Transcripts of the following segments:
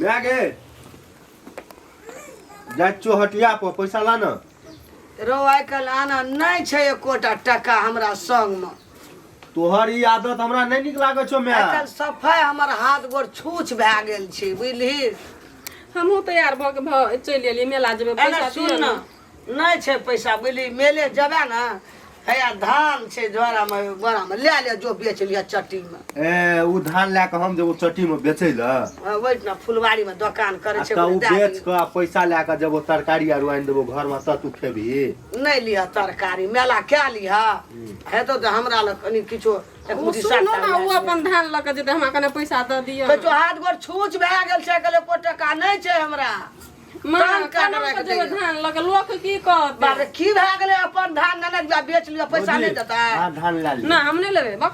माय गे, जाइ छियौ हटिया पर, पैसा ला न। रौ, आइ काल्हि आना नहि छै एकोटा टका हमरा संगमे। तोहर ई आदत हमरा नहि नीक लागै छौ माय। आइ काल्हि सफाइ हमर हाथ गोर छूछ भए गेल छै, बुझलिही। हमहूँ तैयार भऽ के भऽ चलि एलियै, मेला जेबै। एना पैसा सुन दिअ न, ने। नहि छै पैसा, बुझलिही। मेले जेबै ने, हैया धान छै झोरामे, बोरामे लए ले, जो बेच लिअ चट्टीमे। ए, ओ धान लए कऽ हम जेबो चट्टीमे बेचै लए? ओहिठिना फुलवारीमे दोकान करै आ छै, तऽ ओ ओकरे दए बेच दियौ। कऽ आ पैसा लए कऽ जेबो, तरकारी आरो आनि देबो घरमे, तऽ तू खेबही। नहि लिह तरकारी, मेला कए लिह, हेतौ तऽ हमरा लग कनि किछो एक ओ मुट्ठी सुनू सट्टा ने, लए ओ लिह। अपन धान लऽ कऽ जेतै, हमरा कने पैसा दऽ दिअ। कहै छौ, हाथ गोर छूछ भए गेल छै, कहले एको टका नहि छै हमरा। माँ, धान काट केना राखि कऽ जेबै दैए। धान लऽ कऽ, लोक की कहतै? बाप रे, की भए गेलै? अपन धान नेने जेबै, बेच लिअ, पैसा नहि देतै? हाँ, धान लए लिअ। ना, हम नहि लेबै। बक,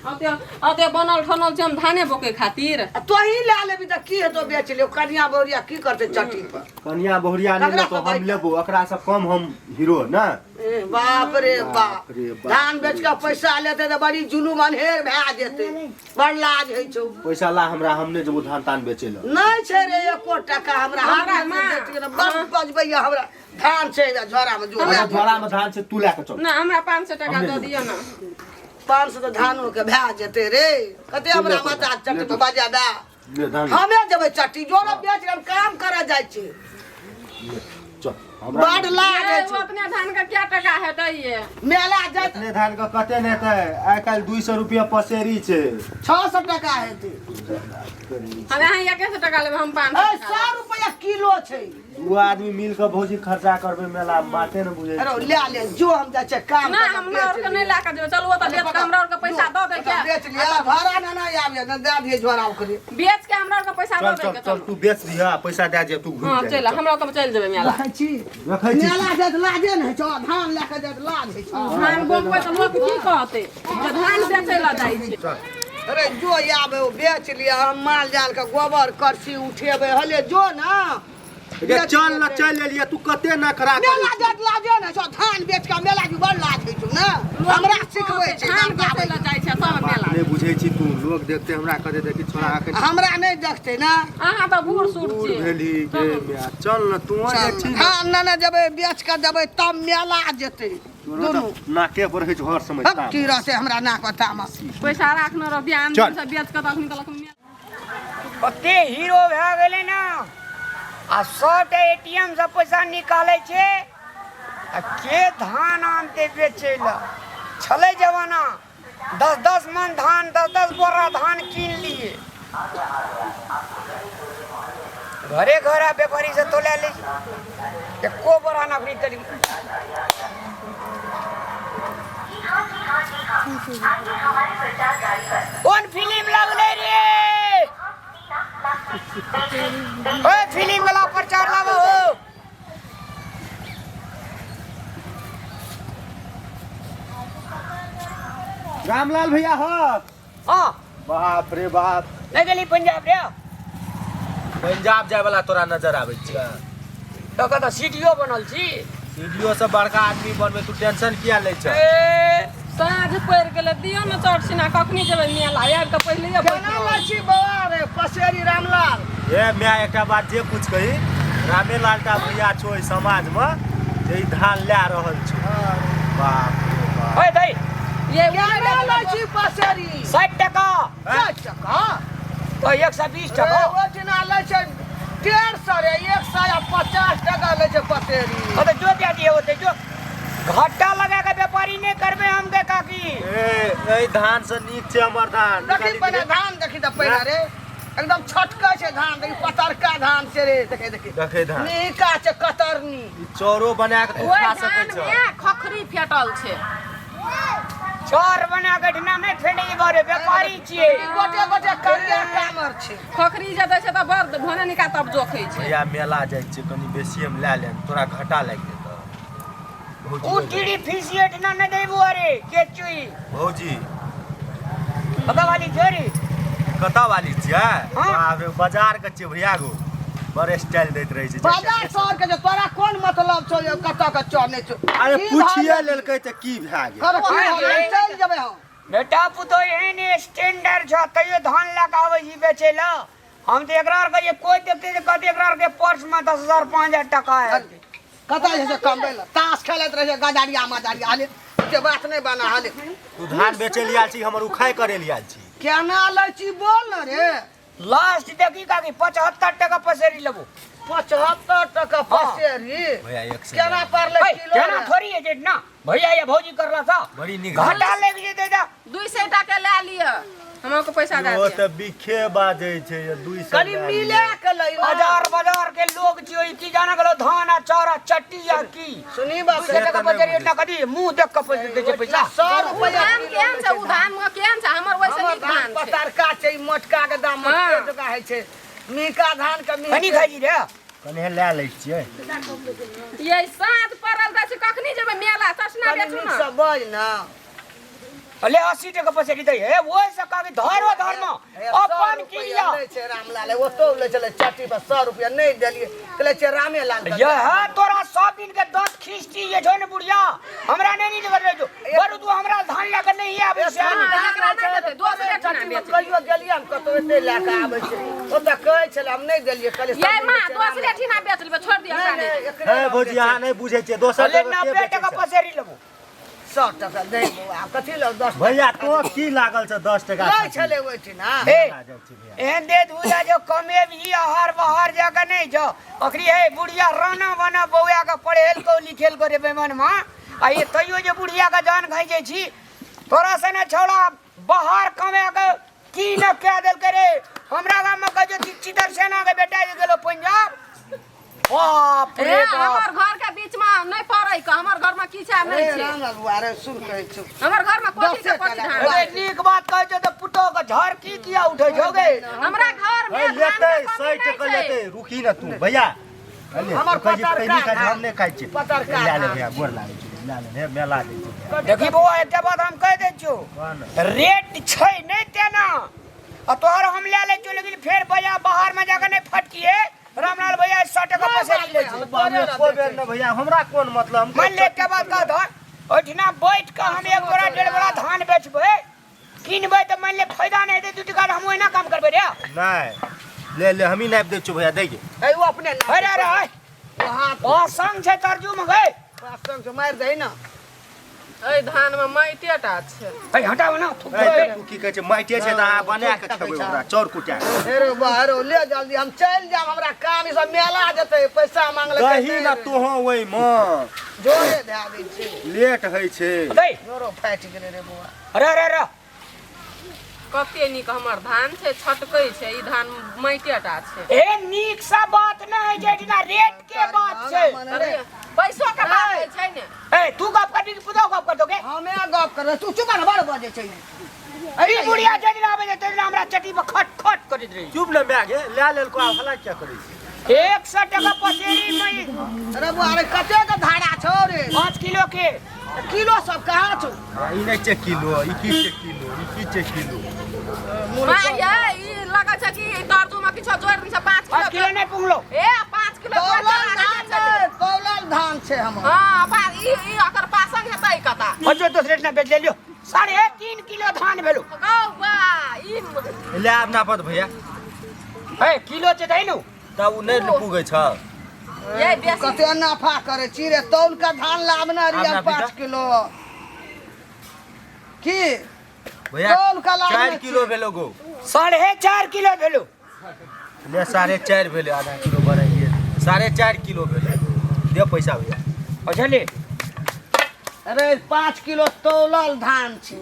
ओते ओते बनल ठनल छै हम धाने बोकै खातिर? आ तोही लए लेबही तऽ की हेतौ? बेच लियौ, कनिया बहुरिया की करतै चट्टी पर? कनिया बहुरिया नहि ककरा लेतो, से हम बैठा? लेबो। एकरा से कम हम हीरो ना। ए, बाप रे बाप। बाप रे बाप। धान बेच कऽ पैसा लेतै तऽ बड़ी जुलुम अन्हेर भए जेतै, बड़ लाज होइ छौ। पैसा ला हमरा, हम नहि जेबो धान तान बेचै लए। नहि छै रे एको टका हमरा। हमरा हाथ माँ। बड़ बजबैया हमरा। धान छै झोरा में, जो। हमरा झोरा में धान छै, तू लए के चल। ना, हमरा 500 टका हम दऽ नहि दिअ ने। 500 तऽ धानो के भए जेतै रे। कते हमरा माता चट्टी पर बजा दे। ले धान ले। हमे जेबै चट्टी जोरो बेच, हम काम करऽ जाइ छी। ले, चल हमरा। बड लाज ए, होइ छै। ओतने धान के क्या टका हेतै ये? मेला जाइत। इतने धान के कते ने हेतै? आइ काल्हि 200 रुपया पसेरी छै। 600 टका हेतै। हम अहाँ 100 टका लेबै, हम 500 ए, टका। 100 रुपया किलो छै। दू आदमी मिल के भौजी खर्चा करबै मेला में, बाते ने बुझै अरे छियै। ले ले, जो, हम जाइ छियै काम ना, करऽ, हमरा बेच और के लिअ। नहीं ला के जेबै। चलू, ओतऽ बेच के हमरा और के पैसा दऽ दै के। बेच लिअ, भाड़ा ना ना आबि ना दए दियै झोरा ओकरे। बेच के हमरा और के पैसा चल दऽ दै चल के। चल। चलू। तू बेच दिह, पैसा दए जे, तू घुमि हँ जाही, चलि, चल। हमरा ओतऽ चलि जेबै मेला। देखै छी। देखै छी। मेला जाइत लाजे ने होइ छौ, धान लए कऽ जाइत लाज होइ छौ। धान बोकबै तऽ लोक की कहतै जे धान बेचै लए जाइ छै? चल। अरे जो आबे, ओ बेच लिअ, हम माल जाल के गोबर करसी उठेबै। हले जो ना। गे चल न, चल एलियै, तू कते नखरा मेला करै छी? जाइत लाजे ने छौ, धान बेच कऽ मेला जी बड़ लाज होइ छौ ने। हमरा सिखबै छै? धान बेचै लए जाइ छै सब बात मेला। नहि बुझै छी तू। लोग देखते हमरा कहते, देखी छोड़ा अखन। हमरा नहि देखतै ने। अहाँ तऽ बूढ़ सूढ़ बूढ़ छियै। भेली गे माय, चल न तू जे छी ने। धान नेने जेबै, बेच कऽ देबै, तब मेला जेतै। तोरो दुनू तऽ नाके पर होइ छौ हर समय। हक, की रहतै हमरा नाक पर तामस? पैसा राखने रह ध्यान चल। से, बेच कऽ तऽ अखनी तलक मेला। कते हीरो भए गेलै ने, आ सबटा ए टी एम से पैसा निकालै छै, आ के धान आनतै बेचै लए? छलै जमाना 10-10 मन धान, 10-10 बोरा धान कीन लिए, घरे घर आ व्यापारी से तोला लै छै, एको बोरा नौकरी करी। कोन फिल्म लगलै रे? ओए, फिल्म वाला प्रचार लाबो हो। रामलाल भैया हो? हाँ। बाप रे बाप। नहीं गेली पंजाब रे? पंजाब जाय वाला तोरा नजर आबै छै? तो कतऽ सीडीओ बनल छी। सीडीओ से बड़का आदमी बनबै, तू टेंशन किया लै छ? ए, साँझ पड़ि गेलै, दियौ ने चट सिना, कखनी जेबै मेला? आबि कऽ पहिले केना लै छी बौआ रे पसेरी रामलाल? ए माय, एकटा बात जे कुछ कही, रामेलाल टा भैया छौ एहि समाज में जे ई धान लए रहल छौ। बाप रे बाप। ओए दई। ये केना लै छी पसेरी? 60 टका। 60 टका? तो 120 टका। रे, ओहिठिना लै छै 150 रे, 150 टका लै छै पसेरी। हाँ तो जो दे दिए होते, जो घाटा लगा के व्यापारी नहीं करबे हम के काकी। ए, एहि धान से नीक छै हमर धान। देखी पहिने धान, देखी तऽ पहिने रे, एकदम छटकै छै धान। देखी, पतरका धान छै रे, देखी देखी। देखै धान। निका छै कतरनी। ई चौरो बना के तू ओहि खा सकै धान छ। मे खखरी फेटल छै। चोर बना के ठिना नहीं फेंटे बारे, व्यापारी छिए। ई गोटे गोटे करिया कामर छै। खखरी जे दै छै तऽ बड़ भने निका तब जोखै छै। भैया, मेला जाइ छियै, कनि बेसी हम लए लेब, तोरा घाटा लागि जेतौ। भौजी उ टीडी फीसी ठिना नहीं देबो। अरे के चुई? भौजी। पता वाली छोरी। कतऽ वाली छियै? हाँ। बाप रे, बाजार के छियै भैया गो, बड़ स्टाइल दैत रहै छै। बाजार शहर के जे तोरा कोन मतलब छौ जे कतऽ के चौ नहि छौ? अरे की पुछिए भऽ लेलकै तऽ की भए गेल? गेल? की भऽ गेल? चलि जेबै हम। बेटा पुतोह एहन स्टैंडर्ड छौ, तैयो धान लए कऽ आबै छी बेचै लए। हम तऽ एकरा आरके जे कोइ देखते जे कहते एकरा आरके पर्समे 10,000 5,000 टका है। कतऽ जे छै कमबै लए ताश खेलैत रहै छै गजारिया मजारिया हाले के बात नहि बना हाले। तू धान बेचै लए आयल छी हमर उखाय करै लए आयल छी? केना लै छी बोल न रे। लास्ट देखी काकी 75 टका पसेरी लेबो। 75 टका पसेरी? भैया एक सए केना पड़लै किलो? केना थोड़ी है जे ना भैया या भौजी करला सा बड़ी नीक घाटा लागि जेतै तऽ। 200 टका लए लिअ, हमरा के पैसा दए ओ दिअ। तऽ बिखे बाजै छै ये 200 कनि मिला के लै ना। बाजार बाजार के लोग छियो ई की जाने गेलो धान आ चाउर आ चट्टी आ की। सुनी बाप 200 टका पसेरी ना कदी मुंह देख के पैसा दै छै पैसा। 100 ओ रुपैआ धान केहन छै? ओ धान केहन छै? हमर वैसे हमर नीक धान धान छै। पतरका छै, ई मोटका के दाम मोटके हाँ। जकाँ होइ छै। मीका धान के मीके। कनी खाइ छी रे? कनि लए लै छियै। ये साँझ पड़ल रहै छै, कखनी जेबै मेला चश्मा कनि बेचू नीक ने। सँ बज ना। ले 80 टका पसेरी दै हे ओइ से काकी धरो धर्म हे, 100 अपन रुपैआ क्रिया। लै छै रामलाल, ओतौ लै छलै चट्टी पर 100 रुपैआ नहि देलियै, कहलै छै रामेलाल के। यह तोरा सब दिन के दंत खींचती जे छौ ने बुढ़िया, हमरा नहि नीक लगै छौ। बरू तू हमरा धान लए के नहि आबै से। हाँ, एकरा नहि देतै, दोसरे ठिना चट्टी पर बेचबै। कहियो गेलियै हम कतौ एते लए के आबै छै, ओतऽ कहै छलै हम नहि देलियै, कहलियै सब ये दिन माँ दै छै दोसरे रामलाल। ठिना बेच लेबै, छोड़ दिअ नहि, हमरा नहि। नहि, एकरे हे नाम भौजी दै छै। अहाँ नहि बुझै छियै दोसर ले जगह के 90 बेचै टका छै? पसेरी लेबो। 100 टका दै बौआ, कथी लग 10 भैया तो की लागल छै 10 टका लै खातिर? छलै ओहिठिना। हे जाइ छी भैया। एहन दे धुला जो कमे भी आहार बाहर जाके नहीं जो अखरी हे बुढ़िया राना बना बौआ के पढ़ेल को लिखेल को रे बेमन मां आ ये तैयो जे बुढ़िया के जान खाइ जाइ छी तोरा से ने छौड़ा बाहर कमे के की न कह देलकै रे। हमरा गाम में कहै छै चितर सेना के बेटा जे गेलो पंजाब। बाप ए रे बाप। हमर घर के बीच में नहीं पड़ै के, हमर घर में की छै आ नहीं हे छै। रामलाल बौआ रे सुन कहै छौ। हमर घर में कोठी के दसे कोठी टका। धान अरे छै। नीक बात कहै छौ तऽ पुतोह के झड़की किया उठै छौ गे? हमरा घर में हे धान लेतै के कमी 100 नहि टका छै। लेतै, रुकी ना तू भैया। ले, हमर तू कहै छी पतरका पहिली खाइ छी, धान। हम नहि खाइ छी। पतरका लए ले धान। भैया गोर लागै छी, लए ले हे मेला जाइ छी भैया। देखी बौआ एकटा बात हम कहि दै छियौ, कह ने। रेट छै नहि तेना आ तोहर हम लए लै छियौ, लेकिन फेर भैया बाहर में जाके नहि फटकिए। रामलाल भैया 100 टका पसेरी लै छै। बाप रे, एको बेर ने भैया हमरा कोन मतलब हम मान ले एकटा बात कह दह, ओहिठिना बैठ कऽ हम 1 बोरा 1.5 बोरा धान बेचबै किनबै तऽ मान ले फायदा नहि हेतै 2 टका, हम ओहिना काम करबै रे। नहि ले ले हमही नापि दै छियौ भैया दै गे। हे ओ अपने नापि अरे अरे अरे ओ हाथ असंग छै तरजू में गई। असंग छै मारि दही ना। एहि धान में माइटे टा छै। ए हटाउ ना थूक ए, देबै। तू की कहै छै माइटे छै तऽ अहाँ बना कऽ खेबै ओकरा चाउर कुटा कऽ। हे रे बा हे रे ले जल्दी हम चलि जायब, हमरा काम ई सब मेला जेतै पैसा मांगलकै। दही ना तोहो ओहिमे जोरे धए दै छै। लेट होइ छै। दै जोरो फाटि गेलै रे बौआ। अरे अरे अरे कते नीक हमर धान छै, छटकै छै, ई धान माइटे टा छै। ए नीक सा बात नहि होइ छै, एहिठिना रेट के बात छै। अरे पैसो के बात होइ छै ने। ए तू गप करबी कि पुतोह गप करतौ गे? हमे गप करबै, तू चुप न बड़ बजै छै। ई बुढ़िया जे दिन आबै छै तै दिन हमरा चटी पर खट खट करैत रहै। चुप ने माय गे, लए लेलको आब हल्ला किया करै छै? 100 टका पसेरी में। अरे बौआ रे कते के धारा छौ रे? 5 किलो के। किलो सब कहाँ छौ? ई नहि छै किलो, ई की छै किलो, ई की छै किलो? माँ ये ई लगै छै कि तर्जू में किछो जोड़ि दै छै। 5 5 किलो नहि पुंगलो। ए 5 किलो जोड़ि तौलल के धान छै, तौलल धान छै हमर। हाँ ई ई अकर पासंग हेतै कता। अच्छा दोसरे ठिना बेच लेलियो, 3.5 किलो धान भेलो। गौ बा ई ले आब नापत भैया। ए किलो छै दही नु तब उ नहि पुगै छ। ये बेसी कते नफा करै छी रे, तौल के धान लाबने रहियै आब नापी 5 तऽ। किलो की भैया तौल के लाबने 4 किलो छी। भेलो गो। 4.5 किलो भेलो। ले 4.5 भेलै, आधा किलो बढ़ाइए 4.5 किलो भेलै। दे पैसा भैया। अच्छा ले। अरे 5 किलो तौलल धान छी।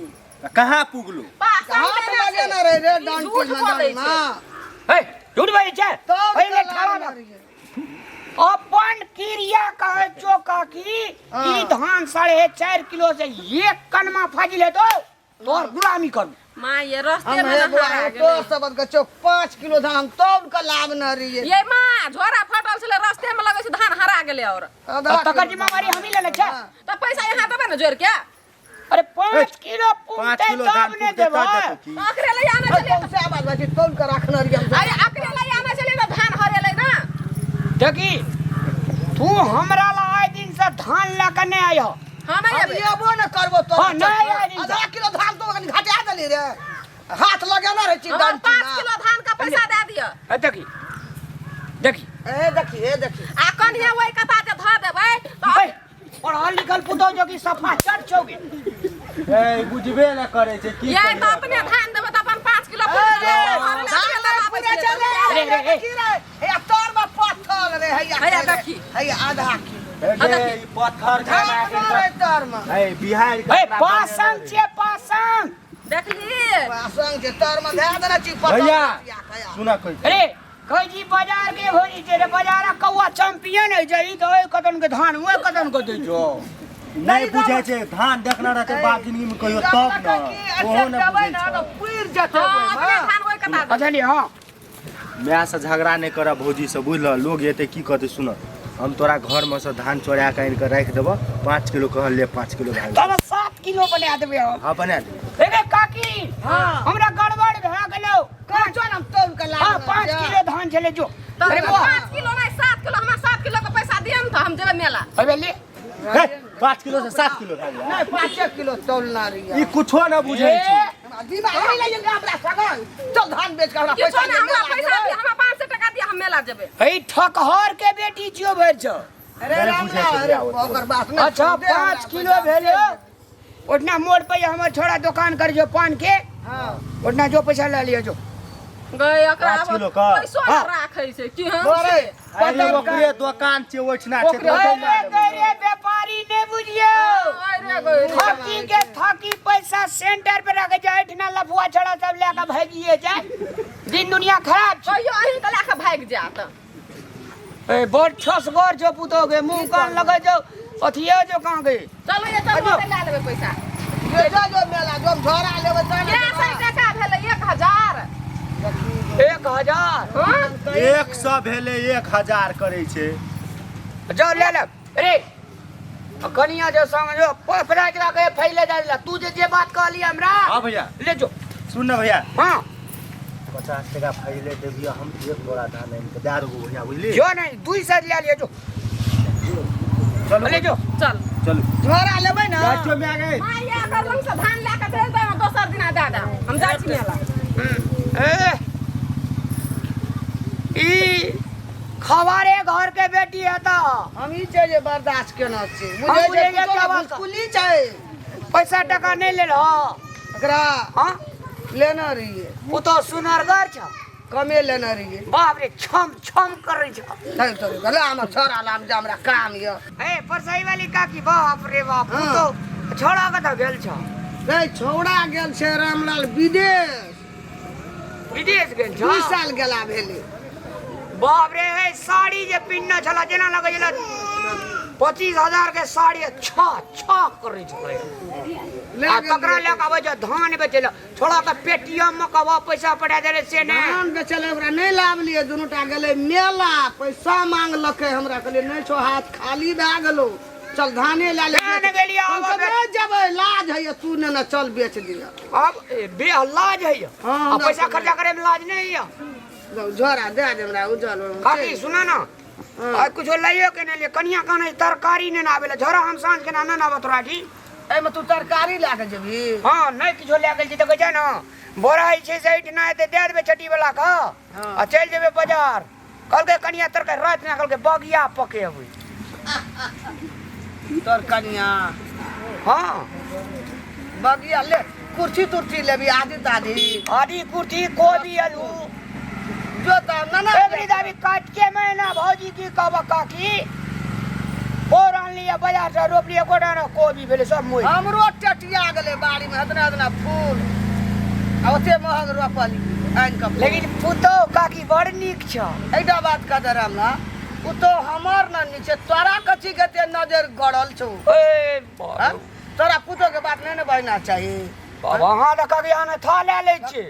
कहाँ पुगलो? पासंग हाथ देने छै। लगेने रहै रे ई डंटी झूठ में बोलै डंटी छै। में। ए झूठ बाजै छै। तौल पहिले के ठाड़ा लाबने भऽ। रहियै। अपन क्रिया कहै छौ काकी, ई धान 4.5 किलो से 1 कनमा फाजिल हेतौ तोहर गुलामी करू। माँ ये रस्ते हम में हे बौआ नहा हे गेलै। तोर सबद के छौ 5 किलो धान हम तौल के लाबने रहियै। ये माँ झोरा फटल छलै रस्ते में लगै छै धान हरा गेलै और। आधा तकर किलो जिम्मेवारी हमही लेने छै। तऽ पैसा यहाँ देबै ने जोड़ि के? अरे 5 किलो 5 पुगतै किलो धान तब ने पुगतै तब देबै। देतौ की? अकरे लए आनै छलियै कौन से आवाज बाजी तौल के रखने रहियै हम। अरे अकरे लए आनै छलियै तऽ धान हरेलै ना। देखी तू हमरा ला आइ दिन से धान लए के नहि आइह। हाँ नहीं हम अबै। एबो ने करबो तोरा। हाँ, नहि आइ दिन से। आधा किलो धान तो कनी घटा देली रे, हाथ लगेने रहै छी हमर डंटी 5 में। किलो धान का पैसा दए दिअ। ए देखी देखी ए देखी ए देखी आ कनिया ओहि कथा जे धऽ देबै तऽ ए, पढ़ल लिखल पुतौ जो कि सफा चट छौगे ए बुझबे न करै छै की ये करियै तऽ अपने धान देबै तऽ अपन 5 किलो पुरि गेलै, घर लए धान गेलै, नहि आबै पूरे छलै। चले रे, रे, रे। देखी रे हैया तोर में पत्थर रे हैया हैया देखी। हैया आधा किलो हे गे, ई पत्थर धान खाना नहि रे तोर में ए बिहार के ए पासंग छे पासंग देखली संग के तोर में धए देने छी पत्थर भैया हैया सुना कहै अरे कहै छी बाजार के भोजी छै रे बाजार कौआ चैंपियन है छै ई तऽ ओहि कदन के धान ओहि कदन के दै छौ नहि बुझै छै धान देखना रहतै बाप जिंदगी में कहियो तब न ओहो न बुझै छै पुरि जेतै हँ ओहिमे। अपने धान ओहि कथा देबै। अच्छा ली हँ माय से झगड़ा नहि करब भौजी से बुझल लोग एतै की कहतै सुन हम तोरा घर में से धान चोरा के आनि के राखि देबऽ 5 किलो कहल ले 5 किलो भए गेल तब 7 किलो बना देबै हम हाँ बना दे ए गे काकी हाँ। हमरा गड़बड़ भए गेलौ कह चल हम तौल के हाँ लाबि 5 किलो धान छलै जो तऽ अरे बौआ 5 किलो नहि 7 किलो हमरा 7 किलो के पैसा दिअ ने तऽ हम जेबै मेला अबे ले हे, 5 किलो से 7 किलो भए गेल नहि 5 किलो तौलना रहियै ई कुछो न बुझै छै हमरा दिमाग नहि लागि गेल हमरा सगन चल धान बेच के हमरा किछो पैसा नहि हमरा दे, पैसा दिअ हमरा 500 टका दिअ हम मेला जेबै ए ठकहर के बेटी छियो भरि छौ अरे नहि राम बुझै छै अरे बियाह होतै। ओकर बात नहि अच्छा सुन, दे हमरा 5 किलो पैसा। भेलै ओतना मोड़ पे हमर छोड़ा दोकान कर जो पान के हाँ ओतना जो पैसा ले लियो जो गई एकरा 5 किलो का? पैसो हाँ। नहि राखै छै की हम अरे अरे ओकरे दोकान छै ओहिठिना छै ओकरे- ओतै अरे लए लेबै। गैरे व्यापारी ने बुझियो अरे गई थकी के थकी पैसा सेंटर पे रखे जाए एठना लफुआ छड़ा सब ले के भागिए जाए दिन दुनिया खराब छै कहियो अहीं के लए के भागि जायत ए बड़ छसगर छौ पुतोह के मुंह कान लगे छौ अथिए जो कहाँ गई चलू ये चलू ओतै लए लेबै पैसा जो जो जो मेला जो हम झोरा लेबै तहन कै सौ टका भेलै 1000 1000 हँ 100 भेलै 1000 करै छै जाओ ले ले रे कनिया जो संग जो पकड़ा के के फैले जा ला तू जे जे बात कहली हमरा हाँ भैया ले जो सुन ना भैया हां 50 टका फैले देबियो हम एक बोरा धान आनि के दए देबो भैया बुझली जो नहीं दुई सौ ले लियो जो चलू ले जो चल चलू झोरा लेबै ना जाइ छियौ माय गै माय एकर लग से धान लए के भेज दे दोसर दिना दए दे हम जाइ छी मेला ए ई खबारे घर के बेटी है तो हम ई छै जे बर्दाश्त केना छी हम बुझै बुझै छै छै कुछो क्या बात भुसकुली छै पैसा टका नहीं ले लो एकरा हाँ लेना रहिए वो तो सुनरगर छ कमे लेने रहिए बाप रे छम छम करै छ नहीं तो गला हमर छोरा लाम जे हमरा काम यऽ ए परसाई वाली काकी बाप रे बाप उ हाँ। तो छोड़ा कतऽ गेल छ रे छौड़ा गेल छै रामलाल विदेश विदेश गेल छ 2 साल गेला भेलै बाप रे हे साड़ी जे पिन्हने छला जेना लगै छला 25,000 के साड़ी छ छ करै छलै ले आ गेल तकरा लए कऽ आबै छै धान बेचै लए छोड़ा के पेटीएम में कहबो पैसा पठा देले से नहि धान बेचल ओकरा नहि लाबलियै दुनू टा गेलै मेला पैसा मांगलकै हमरा कहलियै नहि छौ हाथ खाली भए गेलौ चल धाने लए ले तें ने गेलियै हम आब सब नहि जेबै लाज होइए तू ने ने चल बेच दिअ अब बे लाज है हाँ, आ हमरा पैसा खर्चा करे में लाज नहीं है झोरा दे दे हमरा उजल काकी सुना ना हाँ। आ कुछो लइयो के नहीं लिए कनिया काने तरकारी ने ना आवेला झोरा हम साँझ के ना ना आबत राठी एहिमे तू तरकारी लए कऽ जेबही हाँ नहीं किछो लए गेल छी तऽ कहै छै ने बोरा जे छै से एहिठिना एतै दए देबै चटी वाला के हाँ। आ चलि जेबै बाजार कहलकै कनिया तरकारी रातिमे कहलकै बगिया पकेबै तोर कनिया हाँ बगिया ले कुर्सी तुर्सी लेबी आदि तादि आदि कुर्सी कोबी आलू जो तऽ ना ना एवरी दाबी काट के महीना भौजी की कहब काकी बोर आनलियै बाजार से रोपलियै गोटा ने कोबी भेलै सब मोरि हमरो टटिया गेलै बाड़ीमे एतना एतना फूल आ ओते महग रोपलियै आनि कऽ फूल। लेकिन पुतोह काकी बड़ नीक छ एकटा बात कह दे रामला ओ तो हमर न नीक छै तोरा कथी के एते नजर गड़ल छौ ए हँ? तोरा पुतोह के बात नहि ने बजना चाही बाबा अहाँ तऽ काकी अहाँ था लए लै छी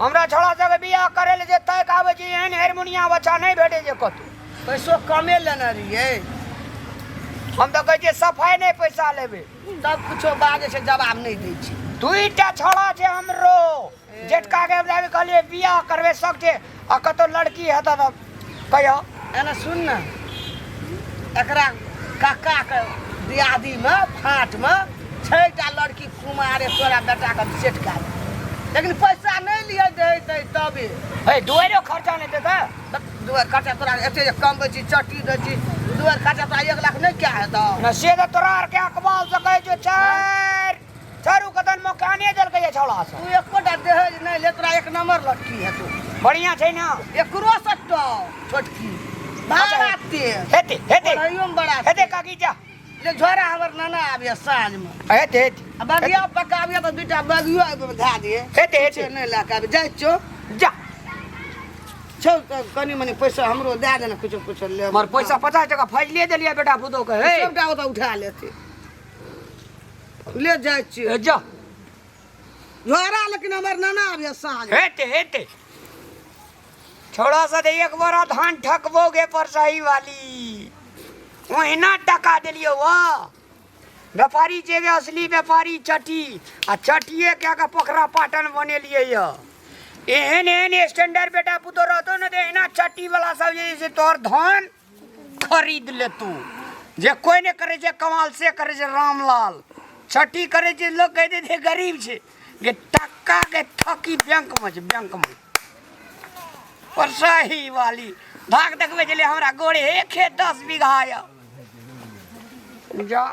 हमरा छोड़ा सबके बियाह करै लए जे ताकि आबै छै एहन हारमोनिया बच्चा नहि भेटै छै कतौ पैसो कमे लेने रहियै हम तऽ कहै छियै सफाइ नहि पैसा लेबै तब कुछो बाजै छै जवाब नहि दै छै दुईटा छोड़ा छै हमरो जेठका के हमरा कहलियै बियाह करबै शौक छै आ कतौ लड़की हेतऽ तऽ कहियो एना सुन ने एकरा काकाके दियादीमे फाँटमे छटा लड़की कुमारे तोरा बेटाके सेट कए देतौ। लेकिन पैसा नहि लिअ दै तबे। हे, दुआरो खर्चा नहि देतै? दुआर खर्चा तोरा एते जे कमबै छी, चट्टी दै छी, दुआर खर्चा तोरा 1 लाख नहि क्या हेतौ? न, से तऽ तोरा आरके अकबाल से कहै छौ, चारि चारू कदम मकाने देलकै ये छौड़ा सब। तू एकोटा दहेज नहि ले, तोरा एक नंबर लड़की हेतौ। बढ़िया छै ने? एकरो से टॉप छोटकी बड़ा तेज। हेतै, हेतै। पढ़ाइयोमे बड़ा। हेतै काकी, जा। जे झोरा हमर नाना आबिய साँझमे। हेतै, हेतै। आ बगिया पकाबिय तऽ दूटा बगियो आबि धए दिए। हेतै, हेतै। नहि लए कऽ आबि जाइ छियौ। जा। छौ तऽ कनि मनि पैसा हमरो दए दे ने, किछो किछो ले। हमर पैसा 50 टका फजले देलियै बेटा पुतोह के, हे। सबटा ओतऽ उठा लेतै। ले, जाइ छियै। ए, जा। झोरा लेकिन हमर नाना आबिय साँझ। हेतै, हेतै। छोड़ा से तऽ एक बोरा धान ठकबो गे परसाही वाली, ओहिना टका देलियौ। वाह, व्यापारी छै गे, असली व्यापारी चटी आ चटिए कए कऽ पोखरा पाटन बनेलियै यऽ। एहन एहन स्टैंडर्ड बेटा पुतोह रहतौ ने, तऽ एहिना चट्टी वाला सब जे छै से तोहर धान खरीद लेतौ। जे कोइ नहि करै छै कमाल, से करै छै रामलाल। चट्टी करै छै, लोक कहि दै छै गरीब छै गे, टक्का के थकी बैंकमे छै, बैंकमे। परसाही वाली भाग देखबै छलै हमरा गोरे खेत 10 बीघा यऽ। जा।